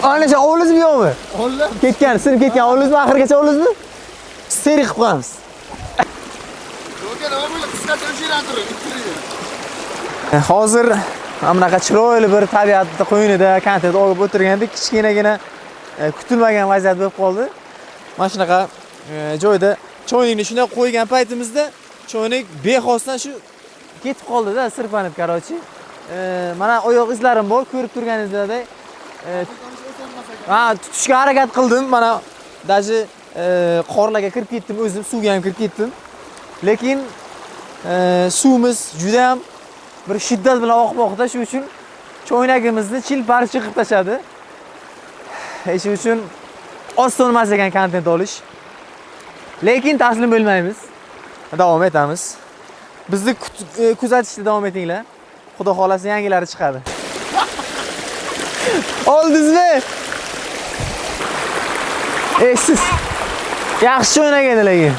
Ana oldingizmi, yo'qmi? Oldim. Ketgan, sinib ketgan oldingizmi? Oxirigacha oldingizmi? Seri qilib qo'yamiz. Yo'q, nima bo'ldi? Qisqacha o'shaylar turib, ittirib. Hozir mana bunaqa chiroyli bir tabiatni qo'ynida kontent olib o'tirganda kichkinagina kutilmagan vaziyat bo'lib qoldi. Mana shunaqa joyda choynakni shunday qo'ygan paytimizda choynak bexosdan shu ketib qoldida, sirpanib, короче. Mana oyoq izlarim bor, ko'rib turganingizdek. Ha, tutishga harakat qildim. Mana даже qorlarga kirib ketdim o'zim, suvga ham kirib ketdim. Lekin suvimiz juda ham bir shiddat bilan oqmoqda, shu uchun choynagimizni chil parcha qilib tashladi. Shu uchun oson emas ekan kontent olish. Lekin taslim bo'lmaymiz. Davom etamiz. Bizni kuzatishda davom etinglar. Xudo xolasa, yangilari chiqadi. Oldingizmi? Siz yaxshi choynak edi lekin.